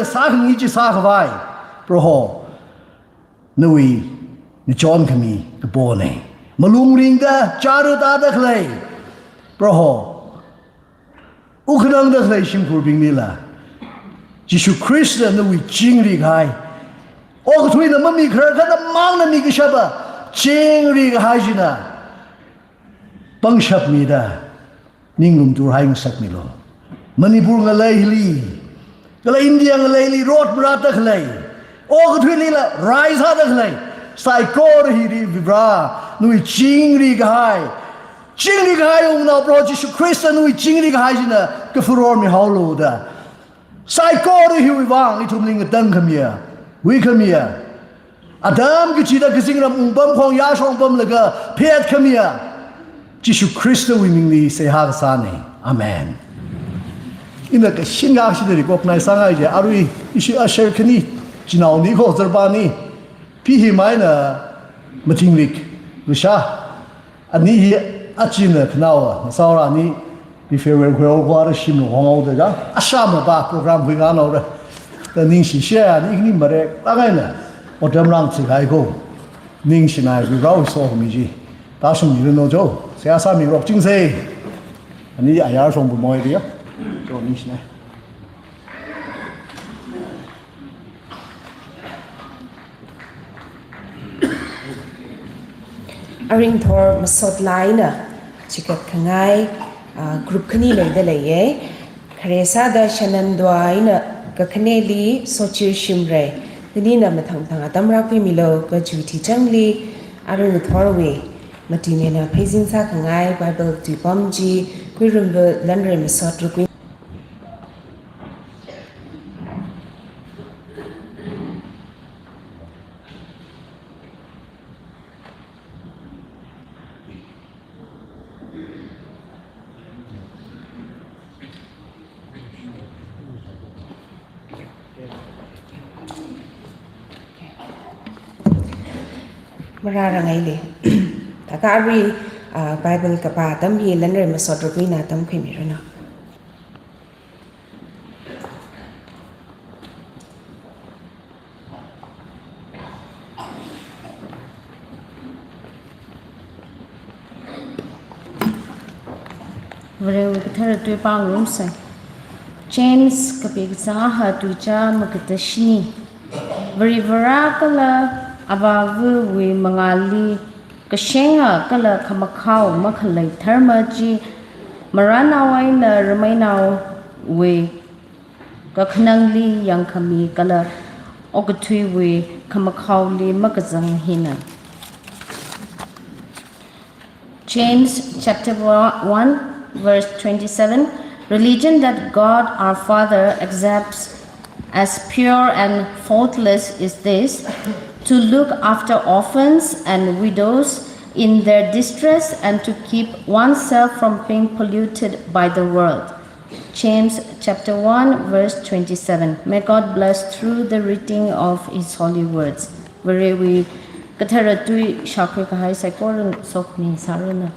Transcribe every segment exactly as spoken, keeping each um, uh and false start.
sākhangayi chi sākhavai, Proho, nawui ngachonkhami kapona. Malung ringda chara tāda khalei, Proho, wukkhanangda khalei shimkhurbinglila Jishu Khrista nawui chingri kahai, okathuina mamikharar kha namangna mikashapa chingri kahai china pangshap mida ninglum turhai ngasakmilu. Manipur ngaleili, kala India ngaleili rot marāda khalei, okathuilila rai sāda khalei, saikora hili Vare, nawui chingri kahai, chingri kahai wungnao Proho Jishu Khrista nawui chingri kahai china kafuror mihaolu da. Saikora hiwui vang ithumli ngatangkhamiya, huikhamiya, atam kachida kazingram ungpam khong yāshong pamlaga phet khamiya Jishu Khristawui mingli seihā kasāna. Amen. Ina kashin ngakshida recognize sāngai je, arui ishi usher khani, chinaoni kho zarpani, Pi hi maina matingrik lusha. Ani hi achina khanaowa, nasaora ani hi farewell khuihaoda shimlu honghaoda ja. Ashama ba program hui nganaora. Da ningshi shea ani khani marek. Tangaina. Otam rang tsi kai ko. Ningshinai hui rao so mi ji. Ta shung mi no jo. Seihā sāmi rok chingse. Ani ayar song bu moi dia. Jo ningshinai. Aringthor Masot laina chikat khangai, ah, group khani leida leiye. Khare sāda Shanandwa eina kakhaneli Sochir Shimray. Nini na mathang mathang atam rākhuimilu kachi thichangli aringthorwui matimena pheisin sākhangai Bible tuipam chi Kuirumbu Lanrei Masot rukui. Marārangaile. Taka arui, ah, Bible kapā atam hi Lanrei Masot rukuina tamkhuimiranu. Varewui kathara tui pāngarumsa. James kapi kachāng akha tuicha makatashini. Varivarā kala Avāvawui mangāli kashenga kala khamakhao makhalei dharma chi marānao eina rameinaowui kakhanangli yangkhami kala okathuiwui khamakhaoli makazang hina. James chapter one, verse twenty-seven, religion that God our Father accepts as pure and faultless is this, to look after orphans and widows in their distress and to keep oneself from being polluted by the world. James chapter one, verse twenty-seven. May God bless through the reading of His holy words. Varewui kathara tui shākhui kahai saikora sokmi sāranu.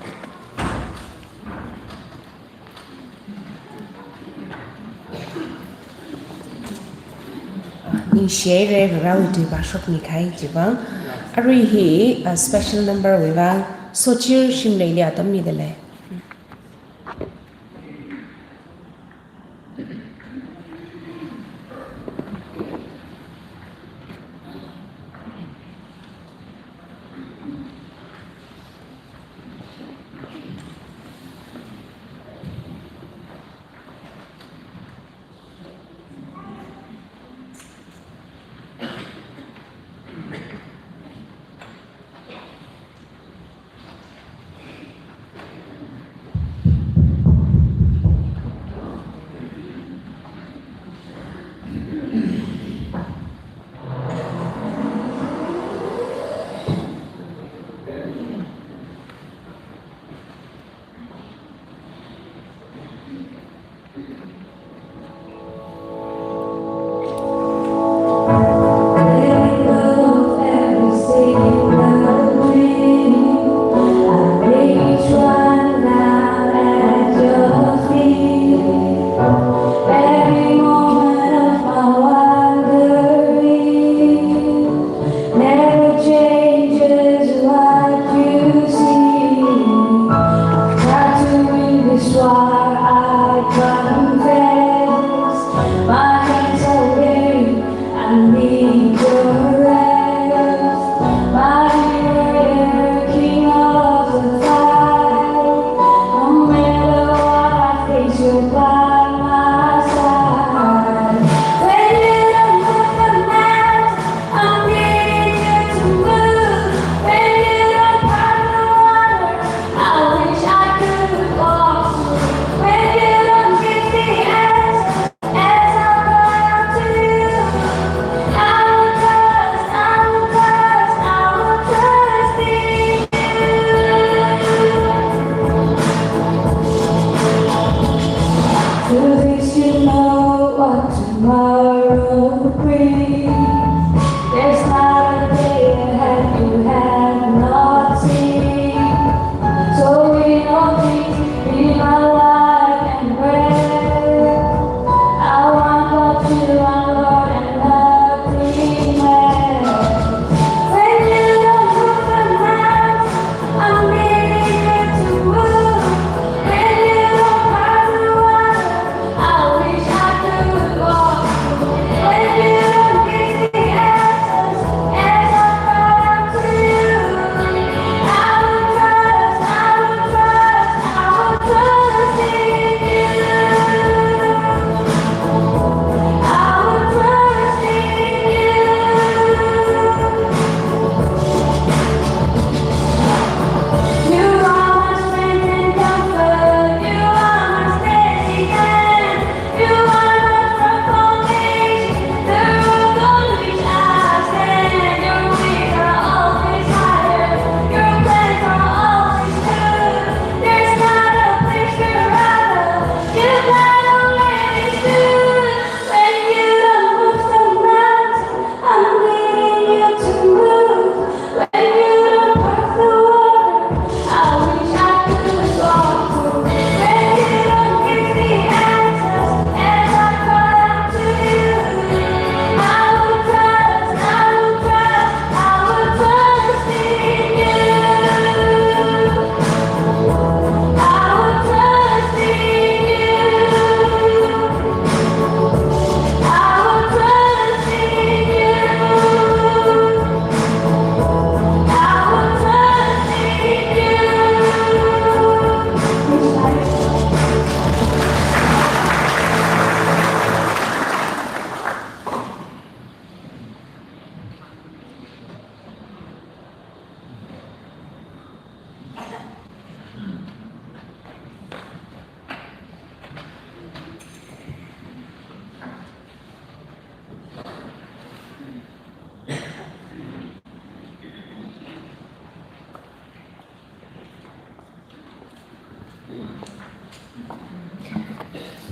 Ningshihaira Varewui tui pāshokmi kahai chiwui vang. Arui hi, uh, special number wui vang Sochir Shimrayli atam mida lei. There's not a day ahead you have not seen. So in all things, be my light and breath. I want God to, I want Lord and nothing less. When you don't move the mountain, I'm needing you to move. When you don't part the water, I wish I could walk. When you don't give the answers as I cry out to you, I will trust, I will trust, I will trust in you. I will trust in you. You are my strength and comfort. You are my steady hand. You are my firm foundation. The rock on which I stand. Your ways are always higher. Your plans are always true. There's not a place you'd rather. You've not already stood. When you don't move the mountain, I'm needing you to move. When you don't part the water, I wish I could walk through. When you don't give the answers as I cry out to you, I will trust, I will trust, I will trust in you. I will trust in you. I will trust in you. I will trust in you.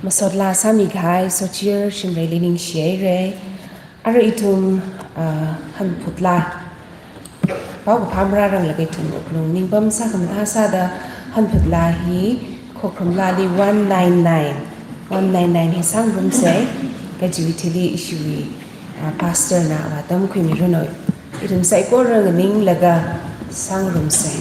Masotla sāmikahai Sochir Shimreili ningshihaira. Arui ithum, ah, hanphut laa, paokaphā marāranglaga ithum wuklung ningpam sākhamathā sāda hanphut laa hi Khokharum laali one nine nine, one nine nine hi sāngarumsa, kajiwui thili ishiwui, ah, pastor na vātamkhuimiranu. Ithum saikora nganinglaga sāngarumsa.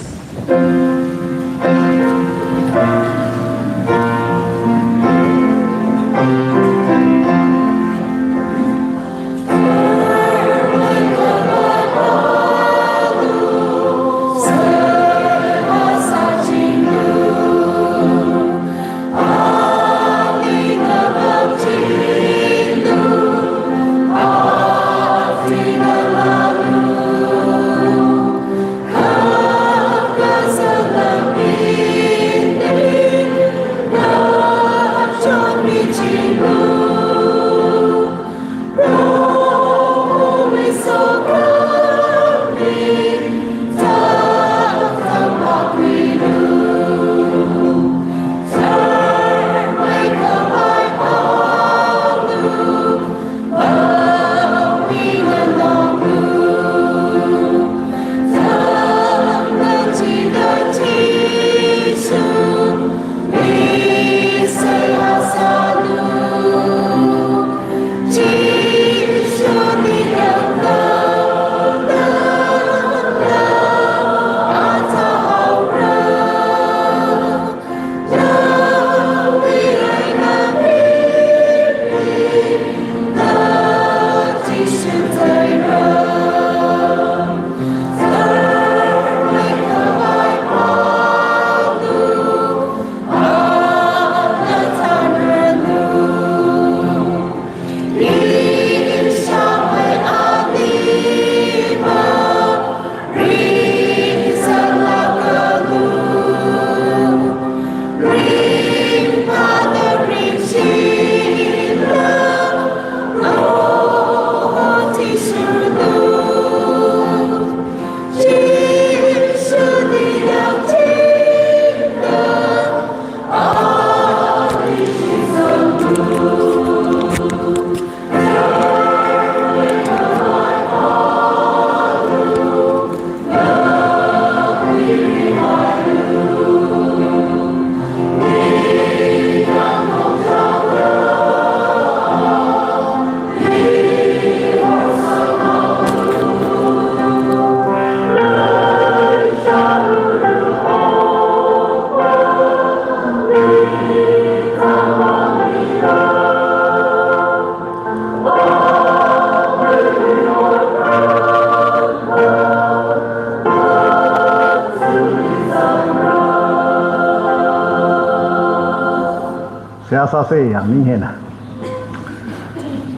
sāsa yang ning hena.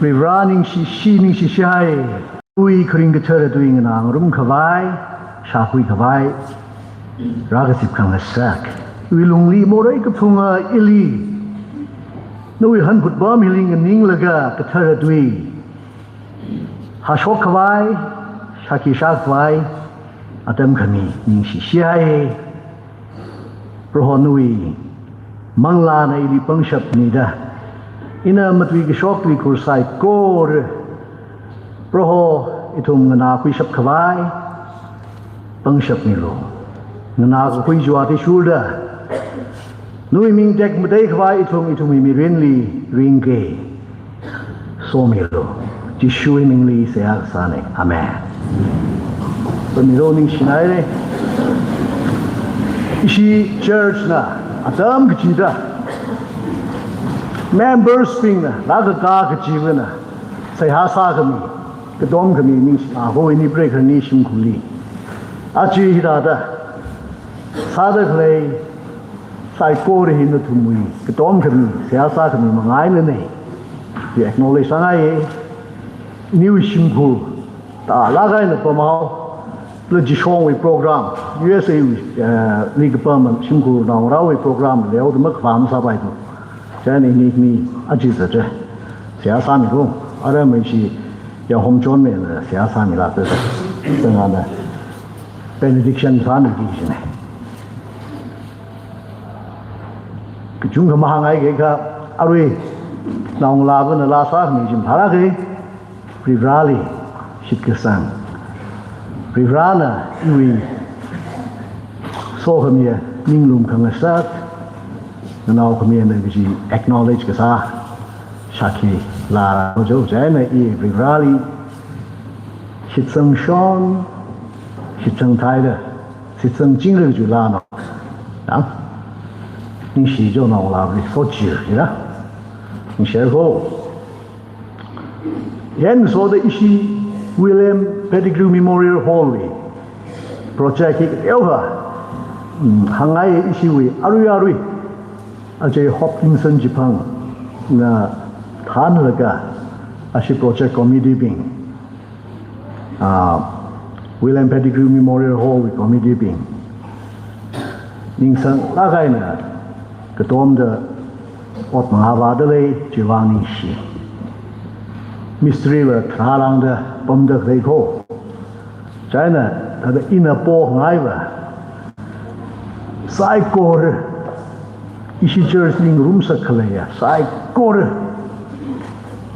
Varivara ningshishi, ningshishihai. Ui kharing kathara tui nganā ngarum khavai, shākhui khavai, rākazip khangasak. Ui lungli morei kaphunga ili. Nawui hanphut bam hili nganinglaga kathara tui hāshok khavai, shākhi shā khavai, atam khami ningshishihai. Proho nawui manglāna ili pangshap mida. Ina matui kashokli khursai kor. Proho ithum nganākhuishap khavai pangshap milu. Nganākakhui chiwui athishurda nawui ming tekmatei khavai ithum ithumwui mirinli ringke. Somilu. Jishuwui mingli seihā kasāne. Amen. Pamiro ningshinaire. Ishi church na atam kachida members bingna, lākaka kachivana seihā sākhami, katom khami ningshina ho ini prekharni shimkhurli. Achi hithāda sāda khalei saikora hi nathumwui katom khami, seihā sākhami mangaina ne. Chi acknowledge sāngaiye. Iniwui shimkhur, tālāk eina pamhao, la jishongwui program, U S A wui, eh, li kapam shimkhur naongarāwui program leoda makhavā masāpaithu. Chieina ini khani achi zatra. Seihā sāmilu, ara maishi ya home chon me na seihā sāmilākta. Sangana benediction sāmiki jine. Kachungkha mahāngai kha, arui naongalāvana laa sāmi jim phālāke, Varivarali shitkasang. Varivarana iwui sokhamiya ninglum khangasak, nganao khamiya na kaji acknowledge kasā, shākhi laa jo, chieina i Varivarali shitsangshon, shitsangthaida, shitsangchingra ju lāna. Yang, ningshi jo naongalāli sochir, ira. Ningshi ho. Yan soda ishi William Pettigrew Memorial Hall wui project hi kateokha, mm, hāngngai ishiwui arui arui. Achei Hopkinson Chiphangna thānlaga ashi project committee bing, ah, William Pettigrew Memorial Hall wui committee bing ningsanglāk eina katomda ot mangā vāda lei, chiwui vang ningshi. Mistri va tharālāngda pamda khalei ko. Chieina, thāda ina pongaiva saikora, ishi church li ngarumsak khaleiya saikora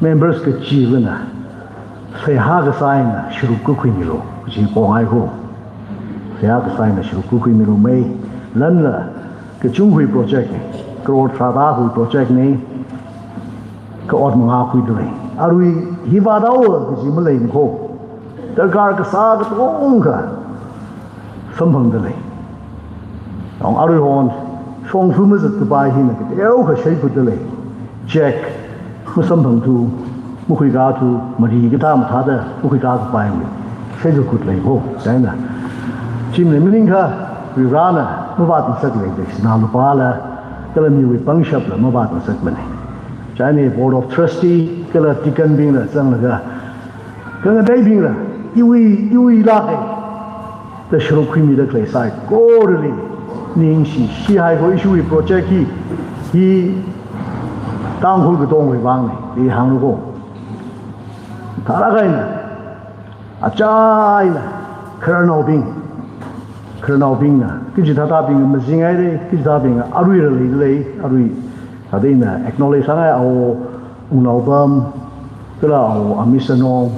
members kachivana seihā kasā eina sharuk kakhuimilu, kaji pongai ho. Seihā kasā eina sharuk kakhuimilu mei, lanla kachungkhui project ne, crore tharāda hui project ne, ka ot mangākhuida lei. Arui hi vādaowa kaji maleimana ko. Darkar kasā katongkha samphangda lei. Ang arui hon, shongfa mazat kapai hina kateokha shaiphutda lei. Check masamphangthu, makhuikathu, mari kathā mathāda makhuikā kapaiwui shaiphut lei ko. Chieina, chimli maningakha, Varivarana mavātngasak leida, sinā lupāla, kala miwui pangshapla mavātngasakmane. Chieina Board of Trustee kala deacon bingla zanglaga, khangateibingla, iwui, iwui lāke da sharuk khuimida khalei saikorali ningshishihai ko. Ishiwui project hi, hi Tangkhul katongwui vang ne, i hānglu ko. Tharākha eina, achaina, khararnaobing, khararnaobingna, kachithāthābing mazingai lei, kachithābing aruila leida lei, arui, thāda ina acknowledge sāngai Awo Wungnaopam, kala Awo Amisanong,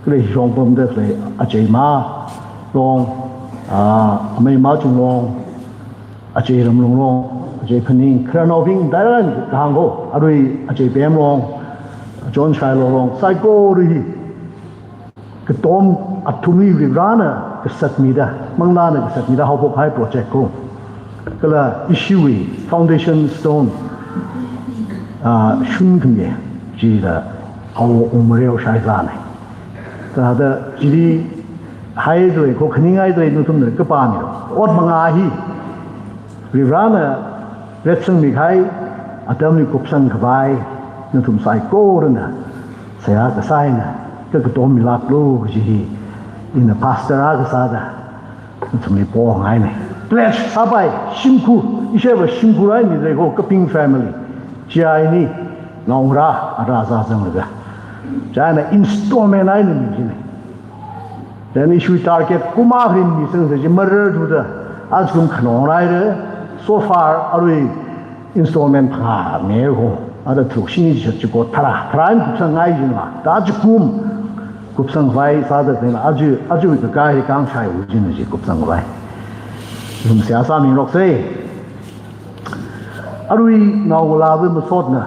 kala hishong pamda khalei achei Malong, ah, amei Machunglong, achei Ramlunglong, achei Phaning, khararnaobing, dairan kahāng ko, arui achei Pemlong, John Shailolong, saikora hi katom athumli Varivarana kasatmida, manglāna kasatmida haophokhai project ko. Kala ishiwui foundation stone, ah, shunkhami chida Awo Wungmareo Shaizane. Thāda chili haida lei ko, khaningaida lei nathumna kapāmilu. Ot mangā hi Varivarana retsangmikahai Atamli kupsang khavai nathum saikorana seihā kasā eina kakatom milāklu kaji hi ina pastor akha sāda nathumli pongaina. Pledge sāpai, shimkhur, isheva shimkhur eina mida ko Kaping family. Chieina naongarā ara zazanglaga, chieina installment eina mijina. Then ishiwui target kum akha rin misang sa chi marar thuda, ajakum khanong rāhaira, so far arui installment phangā miko, ara tharuk shini chi chiko tharā, tharā eina kupsangngai jina, da ajakum kupsang khavai sāda khalei, aja, aja kakai kangshai wu jina chi kupsang khavai. Nathum seihā sāmingaroksa. Arui naongalāva masotna,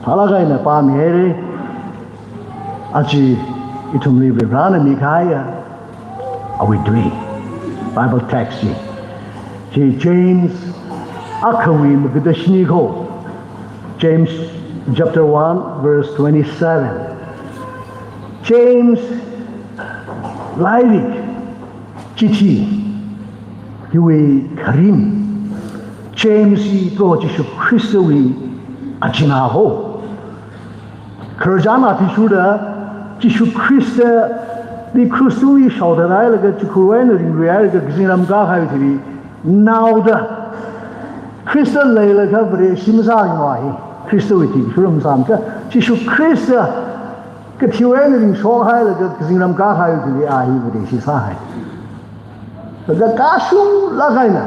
phalāk eina pāmihaira. Aja ithumli Varivarana mikahaiya awui tui, Bible text chi, chi James akhawui magada shini ko, James chapter one verse twenty-seven. James lairik, chithi, hiwui kharing, James hi Proho Jishu Khristawui achinā ho. Khararchan athishurda, Jishu Khristali krush tungli shaothat hailaga, chikhurwui eina ringluihailaga, kazingram kākahai thili naoda, Khrista leilakha Vareshi masāmana hi, Khristawui thishurda masāmana, Jishu Khrista kathiwui eina ringshok hailaga, kazingram kākahai thili a hi Vareshi sāhai. Laga kashunglāk eina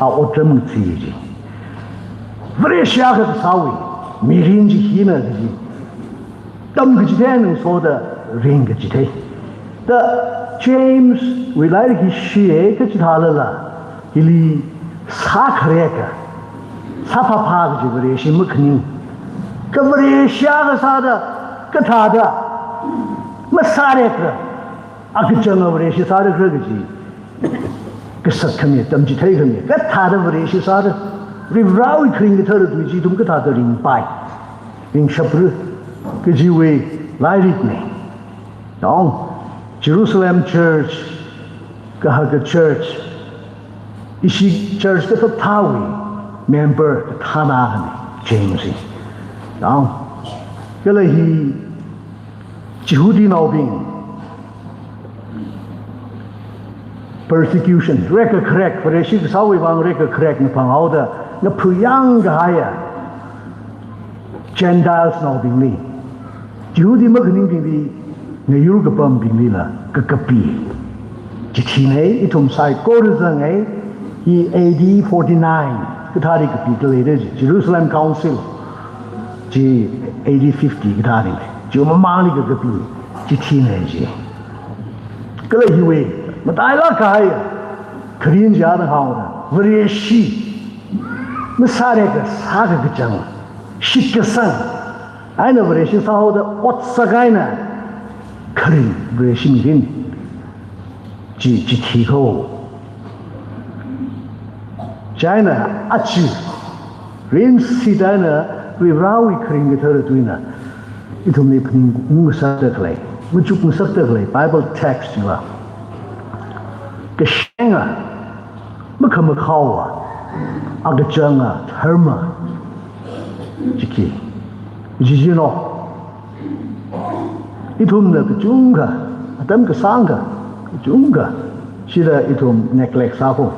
a otram chi chi, Vareshi akha kasāwui mirin chi hina kaji, tamkachithei ngasoda ringkachithei. Da James wui lairik hi shiya kachithālala, hili sākhareka, sāphāphā kaji Vareshi makhaning. Kha Vareshi akha sāda kathāda masārekra, akachanga Vareshi sāda khalei kaji kasat khami, tamchithei khami, kathāda Vareshi sāda, Varivarawui kharing kathara tui chi ithum kathāda ringpai, ringshapra kajiwui lairikna. Nong, Jerusalem Church, kahaka church, ishi church kathāthāwui member kathāna khani James hi. Nong, kala hi Jihudinaobing persecution, rekkakharek, Vareshi kasāwui vang rekkakharekna phanghaoda, ngaphuyang kahaiya Gentiles naobingli, Jihudi makhaningbingli, ngayur kapambinglila kakapi. Chithina, ithum saikora zanga, hi A D forty-nine kathāli kapi khalei da chi, Jerusalem Council chi A D fifty kathāli, chi mamangli kakapi chithina chi. Kala hiwui matailāk kahai kharing chi ana haoda, Vareshi masāreka, sākakachang, shitkasang eina Vareshi sāhaoda otsak eina kharing, Vareshi mirin chi, chithi ko. Chieina aja rinsi da eina Varivarawui kharing kathara tuina ithumli phaningung ngasakda khalei, machuk ngasakda khalei Bible text chiva, kashenga, makhamakhaowa, akachanga dharma chi khi, chi chino. Ithumna kachungkha, atam kasāngkha, kachungkha, chida ithum neglect sāko.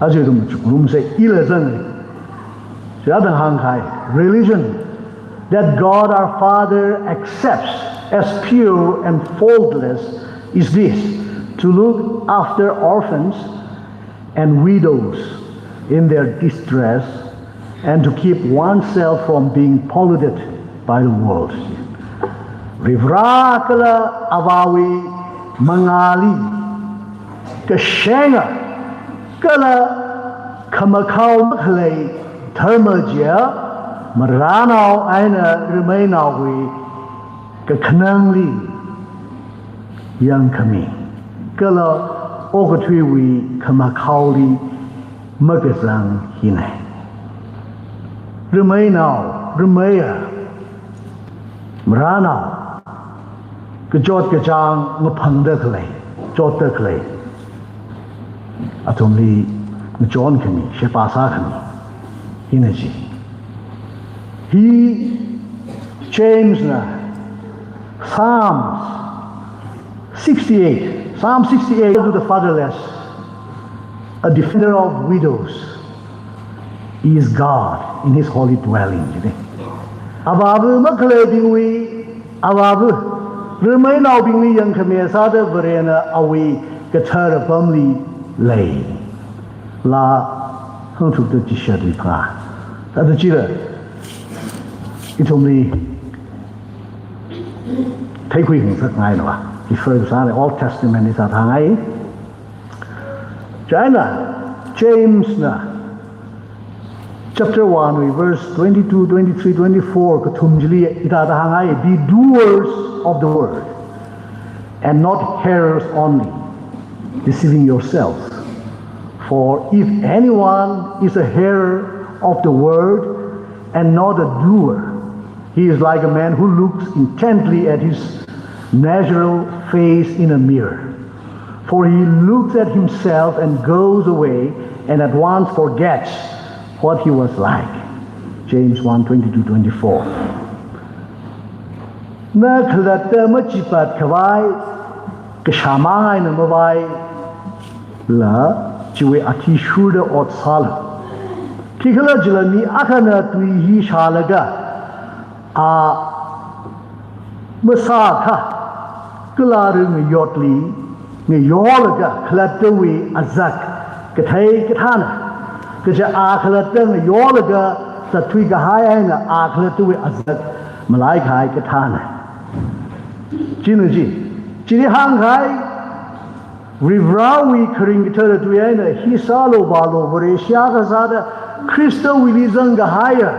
Aja ithum chukrumsa, ila zanga. Chida hāngkahai, religion that God our Father accepts as pure and faultless is this, to look after orphans and widows in their distress, and to keep oneself from being polluted by the world. Varivara kala Avāwui mangāli kashenga kala khamakhao makhalei dharma chiya, marānao eina rameinaowui kakhanangli yangkhami kala okathuiwui khamakhaoli makazang hina. Rameinao, rameiya, marānao, kachot kachāng maphangda khalei, chotda khalei, athumli ngachon khami, sheba sākhami hina chi. Hi James na Psalms sixty-eight, Psalm sixty-eight to the fatherless, a defender of widows, is God in his holy dwelling. Avāva makhaleibingwui avāva, ramei naobingli yangkhami sāda Varena awui kathara apamli lei. Laa hangthukta chishat ri pha. Thāda chila ithumli theikhui hung sak ngai na va. Refer sāna Old Testament li sāthāngai. China, James na, chapter one, verse twenty-two, twenty-three, twenty-four, kathum chili hithāda hāngai, "Be doers of the word, and not hearers only, deceiving yourselves. For if anyone is a hearer of the word and not a doer, he is like a man who looks intently at his natural face in a mirror. For he looks at himself and goes away and at once forgets what he was like." James one twenty-two, twenty-four. Na khalatta machipat khavai, kashā mang eina mavaila, chiwui athishurda ot sālu. Khikhalajila mi akhana tui hi shālaga, a masākha, kala ringayotli ngayolaga khalattawui azak kathei kathāna. Kaja a khalatta ngayolaga zatthui kahai eina a khalattawui azak malaikahai kathāna. China chi, chili hāngkahai, Varivarāwui kharing kathara tui eina hi sālu vālu, Vareshi akha sāda Khristawuili zangkahaiya,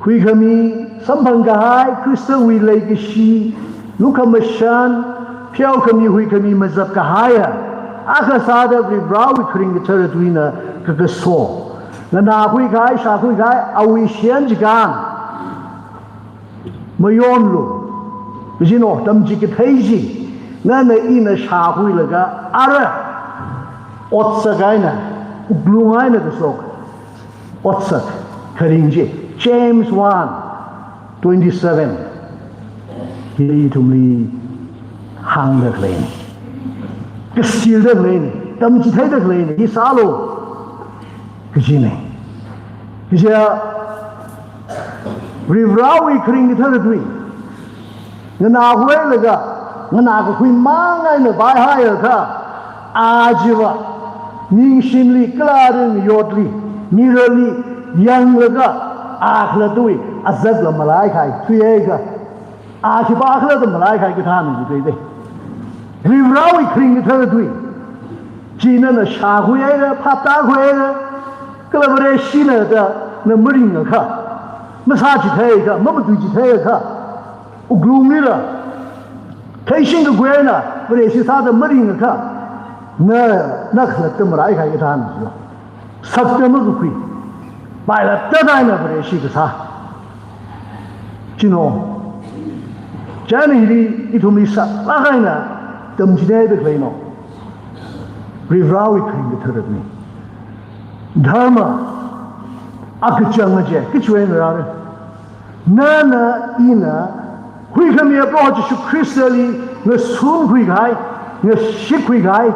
huikhami samphang kahai, Khristawui leikashi, lukhamashan, pheokhami huikhami mazap kahaiya akha sāda Varivarāwui kharing kathara tuina kakaso, nganākhui kahai, shākhui kahai, awui shiyan chikān mayonlu. Kajina, tamchikathei chi, nana ina shākhuilaga ara otsak eina, wuklung eina kashok otsak kharing chi. James one twenty-seven. Hi ithumli hāngda khaleina, kastilda khaleina, tamchitheida khaleina, hi sālu kajina. Kaja Varivarāwui kharing kathara tui nganākhuilaga, nganākakhui mang eina vaihaiakha, a chiva ningshimli, kala ringayotli, mirror li yanglaga, a khalattawui azakla malaikahai thuiakha, a khipākhala da malaikahai kathāna jidei. Varivarāwui kharing kathara tui chi nana shākhuihaira, phaptākhuihaira, kala Vareshina da na maringakha, masāchitheiakha, mamatuichitheiakha, wuklunglila theishingkakhui eina Vareshi sāda maringakha, na, na khalatta malaikahai kathāna jilo. Sakta makakhui, pailatta eina Vareshi kasā. China, china hili ithumli saklāk eina tamchitheida khaleina, Varivarāwui kharing kathara tui. Dharma akachang chi kachiwui eina rāra. Nana ina huikhami Proho Jishu Khristali ngasunkhui kahai, ngashikhui kahai,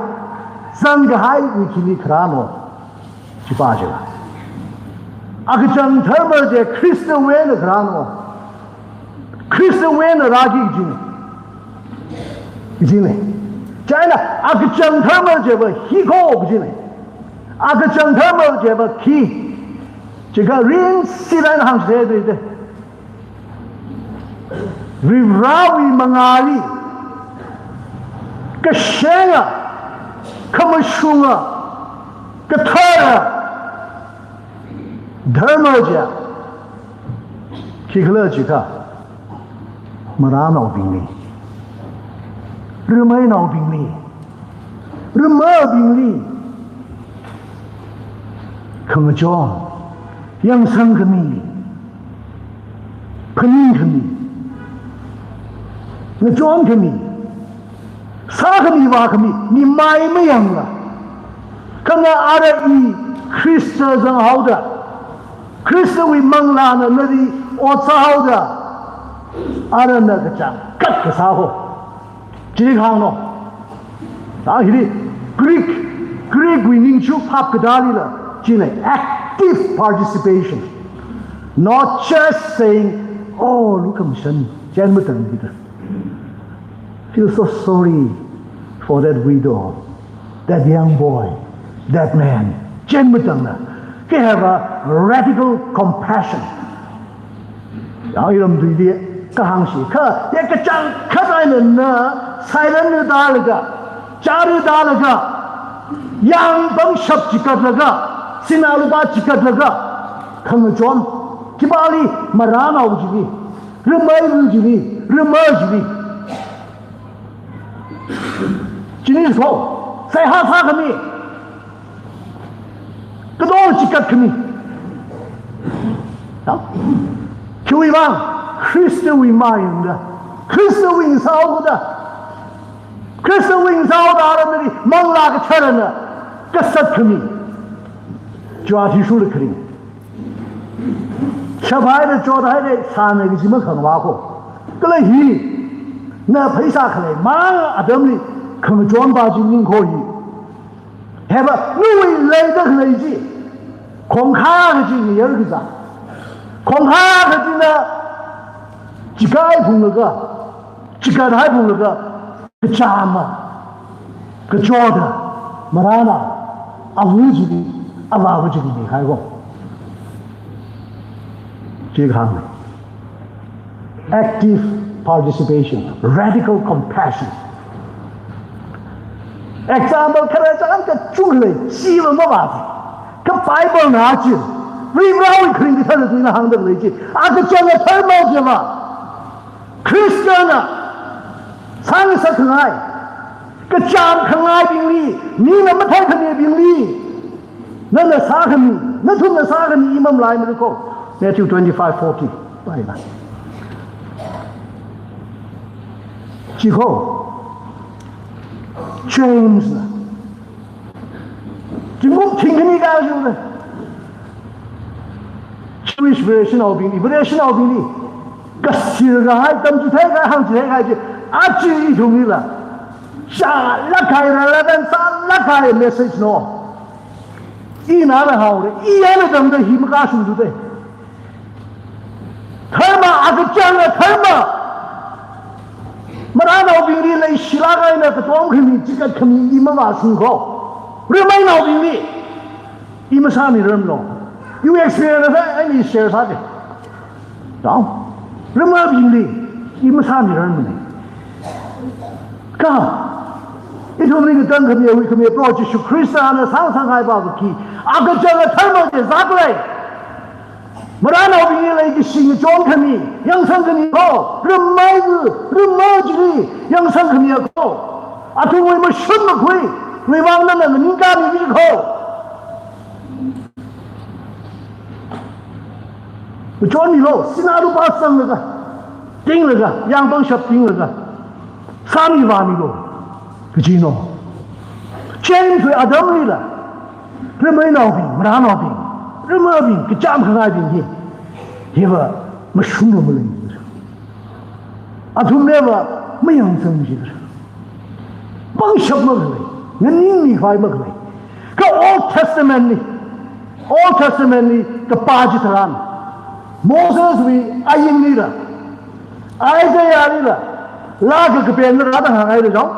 zangkahaiwui thili kharāna. Chipā chila, akachang dharma chi Khristawui eina kharāna. Khristawui eina rāki kajina. Kajina. China akachang dharma chiva hi kho kajina. Akachang dharma chiva khi, chikha ringshit eina hāngchithei dei. Varivarāwui mangāli kashenga, khamashunga, kathara dharma chi khikhala jikha, marānaobingli, rameinaobingli, ramabingli khangachon, yangsangkhami, phaningkhami, ngachonkhami, sākhami vākhami, mi mai mayangla, kha ara i Khrista zanghaoda, Khristawui manglāna nali ot sāhaoda, ara na kachangkhat kasā ho. Chili kahāngna. Sā hili Greek, Greek wui ningchuk phap katālila, china active participation. Not just saying, "Oh, lukhamashan, chen matang kita." Feel so sorry for that widow, that young boy, that man. Chen matangna. They have a radical compassion. Yang iram tuili kahāng shi kha, ya kachangkhat eina na, silent na tālaga, chara tālaga, yang pangshap chikatlaga, sinā lupā chikatlaga, khangachon, khipāli, marānao chili, rameiva chili, rama chili. Chili so, seihā sākhami. Katonga chikatkhami. Ya? Khiwui vang, Khristawui mayangda. Khristawui ngasāhaoda. Khristawui ngasāhaoda ara nali manglā katharana kasatkhami. Chiwui athishurda kharing. Shaphaida chothaida sāna kaji makhangva ko. Kala hi, na pheisā khalei mang atamli khangachonpa chi ning ko hi. Heba, nawui leida khalei chi. Khongkhā kaji ngayar kazā. Khongkhā kajina chikai phunglaga, chikathai phunglaga, kachama, kachota, marānao, ava chili, avāva chili mikahai ko. Chi kahāng. Active participation, radical compassion. Example khararchan kachungkha lei, chiva mavāsi. Kha Biblena chi, Varivarāwui kharing kathara tuina hāngda lei chi. Akachanga tharma chiva. Christianna, sāngasak khangai, kacham khangaibingli, mina mathei khamibingli, nana sākhami, nathumna sākhami, i mamalai mari ko. Matthew twenty-five forty. Paina. Chi ko, Jamesna. Zingkum thingkhani kajuna. Jewish Vareshinaobingli, Vareshinaobingli. Kashir kahai, tamchithei kahai, hāngchithei kahai chi, aja ithumlila. Shalāk kahai, relevant sālāk kahai message no. Ina na haore, i eina tamda hi makashungthude. Tharma, akachanga tharma. Marānaobingli leishilāk eina katomkhami, chikatkhami, i mavāshung ko. Rameinaobingli. I masāmirarmalo. Iwui experience eina share sāde. Dao. Ramabingli, i masāmirarmane. Kha, ithumli katang khami, huikhami, Proho Jishu Khristana sāngasakngai pāva khi, akachanga tharma chi zāklei. Marānaobingli leikashi ngachonkhami, yangsangkhami ko, ramei, rama chili, yangsangkhami ko. Athumwui mashun makhui, wuivang nana nganingkāmi ko. Kachonmilo, sinā lupā sanglaga, tinglaga, yang pangshap tinglaga, sāmi vāmilo, kajino. Jameswui atamlila, rameinaobing, marānaobing, ramabing, kacham khangaibing hi, hiva mashunga malei. Athumliva mayangsang jidra. Pangshap makhalei, nganingmi khavai makhalei. Kha Old Testamentli, Old Testamentli kapā chitharan, Moseswui ainlila, Isaiahlila, laa kakapenla rāda hāngngaida jao.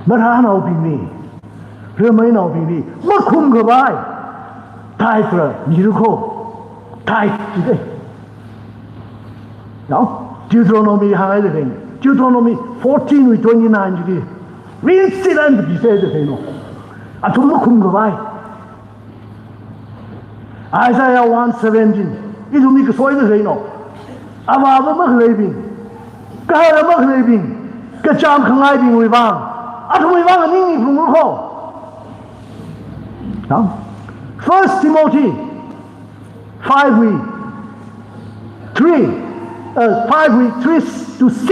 Marānaobingli, rameinaobingli makhum khavai tithe mira ko. Tithe jide. Now, Deuteronomy hāngngaida khaleina. Deuteronomy fourteen wui twenty-nine jide. Rinsiran bide jide no. Athum makhum khavai. Isaiah one seventeen. Ithumli kasoida khaleina. Avāva makhaleibing, kahara makhaleibing, kacham khangaibingwui vang, athumwui vang nganingmi phunglu ko. Now, First Timothy five wui three, uh, five wui three to six.